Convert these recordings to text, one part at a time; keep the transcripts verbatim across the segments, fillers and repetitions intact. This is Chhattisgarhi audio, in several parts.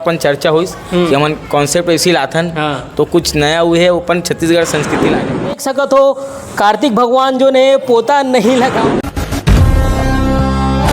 अपन चर्चा होइस हम्म। कि हमन कॉन्सेप्ट ऐसी लाथन, हाँ। तो कुछ नया हुए है, अपन छत्तीसगढ़ संस्कृति लाने। देख सकत हो, कार्तिक भगवान जो ने पोता नहीं लगा।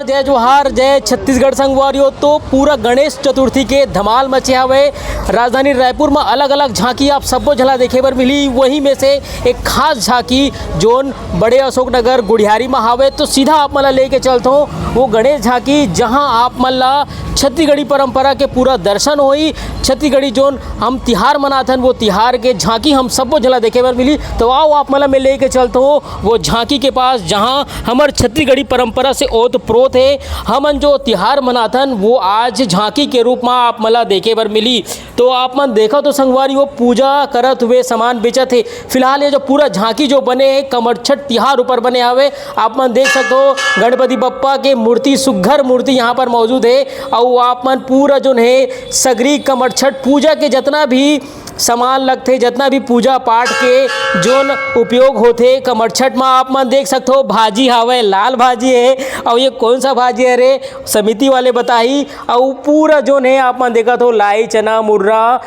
जय जोहार, जय छत्तीसगढ़ संगवारियों। तो पूरा गणेश चतुर्थी के धमाल मचे हवे। राजधानी रायपुर में अलग-अलग झांकी आप सबो झला देखे बर मिली। वही में से एक खास झांकी जोन बड़े अशोक नगर गुढ़ियारी में हावे, तो सीधा आप मन ला लेके चलथों वो गणेश झांकी, जहां आप मन ला छत्तीसगढ़ी परंपरा के पूरा दर्शन होई। छत्तीसगढ़ी जोन हम तिहार मनाथन, वो तिहार के झांकी हम सबो झला देखे बर मिली। तो आओ, आप मन ला मैं लेके चलथों वो झांकी के पास, जहां हमर छत्तीसगढ़ी परंपरा से ओत प्रोत है। हमन जो तिहार मनाथन, वो आज झांकी के रूप में आप मन ला देखे बर मिली। तो आप मन देखा तो संगवारी, वो पूजा करत हुए सामान बेचत हे। फिलहाल ये जो पूरा झांकी जो बने हे, कमरछठ तिहार ऊपर बने हवे। आप मन देख सकते हो, गणपति बप्पा के मूर्ति, सुघर मूर्ति यहाँ पर मौजूद है। और आप मन पूरा जो है, सगरी कमरछठ पूजा के जितना भी सामान लगथे, जितना भी पूजा पाठ के जोन उपयोग होथे कमरछठ में, आप मन देख सकते हो, भाजी हावय, लाल भाजी है। और ये कौन सा भाजी है रे, समिति वाले बताही। अउ पूरा जोन हे, आप मन देखत हो, लाई, चना, मुर्रा,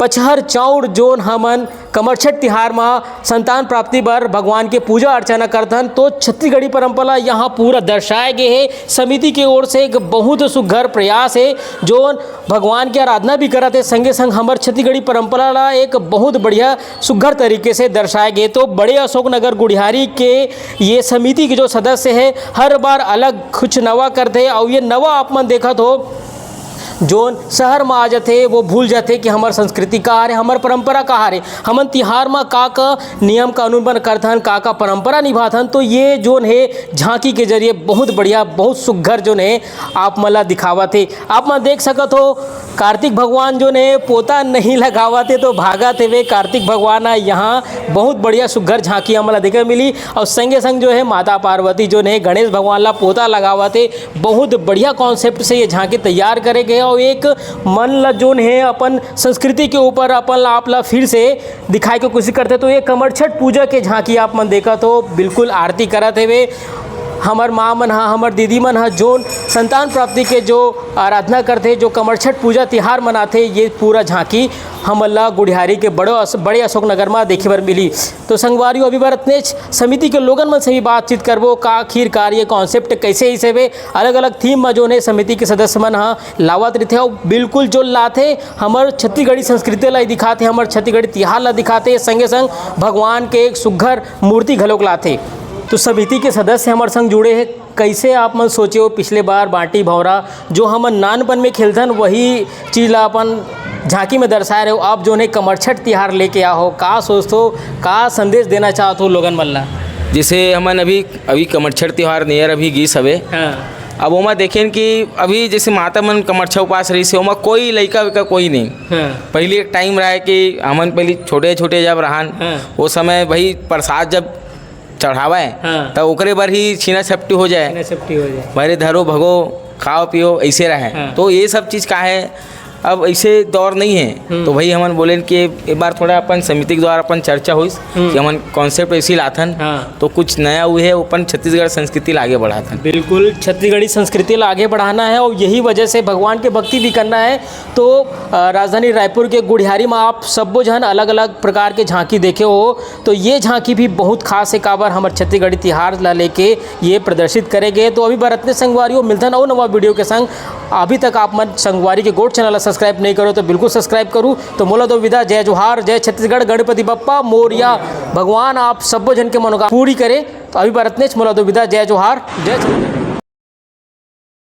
पचहर चाउर, जोन हमन कमरछठ तिहार म संतान प्राप्ति बर भगवान के पूजा अर्चना करथन, तो छत्तीसगढ़ी परंपरा यहाँ पूरा दर्शाए गे हे। समिति के ओर से एक बहुत सुघर प्रयास हे, जोन भगवान के आराधना भी करत हे, संगे संग हमर छत्तीसगढ़ी परंपरा ला एक बहुत बढ़िया सुघर तरीके से दर्शाए गे। तो बड़े अशोक नगर गुढ़ियारी के ये समिति के जो सदस्य हे, हर बार अलग कुछ नवा करथे, अउ ये नवा आप मन देखत हो, जोन शहर म आ जाथे, वो भूल जाथे कि हमर संस्कृति का हरे, हमर परंपरा का हरे, हमन तिहार म का का नियम कानून बन करथन, का का परंपरा निभाथन। तो ये जोन हे, झांकी के जरिए बहुत बढ़िया, बहुत सुघर जोन हे, आप मन ला दिखावत हे। आप मन देख सकत हो, कार्तिक भगवान जोन हे, पोता नहीं लगावत हे, तो भागत हेवे कार्तिक भगवान ह। यहाँ बहुत बढ़िया सुघर झांकी हमन ला देखे मिली। और संगे संग जो है, माता पार्वती जो है, गणेश भगवान ला पोता लगावत हे। बहुत बढ़िया कॉन्सेप्ट से ये झांकी तैयार करे गए और एक मन ला जोन है, अपन संस्कृति के ऊपर अपन ला, आप ला फिर से दिखाए के कोशिश करथे। तो ये कमरछठ पूजा के झांकी आप मन देखत हो, बिल्कुल आरती करत हेवे। हमर माँ मन ह, हमर दीदी मन ह जोन संतान प्राप्ति के जो आराधना करथे, जो कमरछठ पूजा तिहार मनाथे, ये पूरा झांकी हमन ला गुढ़ियारी के बड़ो अस-, बड़े अशोक नगर म देखे बर मिली। तो संगवारी हो, अभी बर अतनेच। समिति के लोगन मन से भी बातचीत करबो, का आखिरकार ये कॉन्सेप्ट कैसे ही सेवे, अलग-अलग थीम म जोन हे समिति के सदस्य मन ह लावत रहिथे, अउ बिल्कुल जो लाथे, हमर छत्तीसगढ़ी संस्कृति ला दिखाथे, हमर छत्तीसगढ़ी तिहार ला दिखाथे, संगे संग भगवान के एक सुघर मूर्ति घलोक लाथे। तो समिति के सदस्य हमर संग जुड़े हे। कैसे आप मन सोचे हो, पिछले बार बांटी भौरा जो हमन नानपन में खेलथन, वही चीज ला अपन झांकी में दर्शाए रहे हो, आप जोन हे कमरछठ तिहार लेके आ हो, का सोचथो, का संदेश देना चाहत हो लोगन मन ला? जैसे हमन अभी, अभी कमरछठ तिहार नियर अभी गीस हवे। हाँ। अब ओमा देखेन कि अभी जैसे माता मन कमरछा उपास रहिस हे, ओमा कोई लइका वइका कोई नहीं। हाँ। पहली एक टाइम रहा है कि हमन पहली छोटे छोटे जब रहन, हाँ। वो समय वही प्रसाद जब चढ़ावे, हाँ। त ओकरे बर ही छीना छपटी हो जाए। छीना छपटी हो जाए। भरे धरो भगो, खाओ पियो, ऐसे रहे। हाँ। तो ये सब चीज का है, अब ऐसे दौर नहीं है। हम्म। तो वही हमन बोलेन कि एक बार थोड़ा अपन समिति के द्वारा अपन चर्चा होइस हम्म। कि हमन कॉन्सेप्ट ऐसी लाथन, हाँ। तो कुछ नया हुए है, अपन छत्तीसगढ़ संस्कृति ला आगे बढ़ाथन। बिल्कुल, छत्तीसगढ़ी संस्कृति ला आगे बढ़ाना है और यही वजह से भगवान के भक्ति भी करना है। तो, अ, राजधानी रायपुर के गुढ़ियारी में आप सब्बो झन अलग-अलग प्रकार के झांकी देखे हो, तो ये झांकी भी बहुत खास है, काबर हमर छत्तीसगढ़ी तिहार ला लेके ये प्रदर्शित करे गए। तो अभी बर अतने संगवारी हो, मिलथन अउ नवा वीडियो के संग। अभी तक आप मन संगवारी के गोठ चैनल ला subscribe नहीं करो तो बिल्कुल subscribe करू। तो मोला दो विदा, जय जोहार, जय छत्तीसगढ़, गणपति बप्पा मोरिया, भगवान आप सब्बो झन के मनोकामना पूरी करे। तो अभी बर अतनेच, मोला दो विदा, जय जोहार, जय छत्तीसगढ़।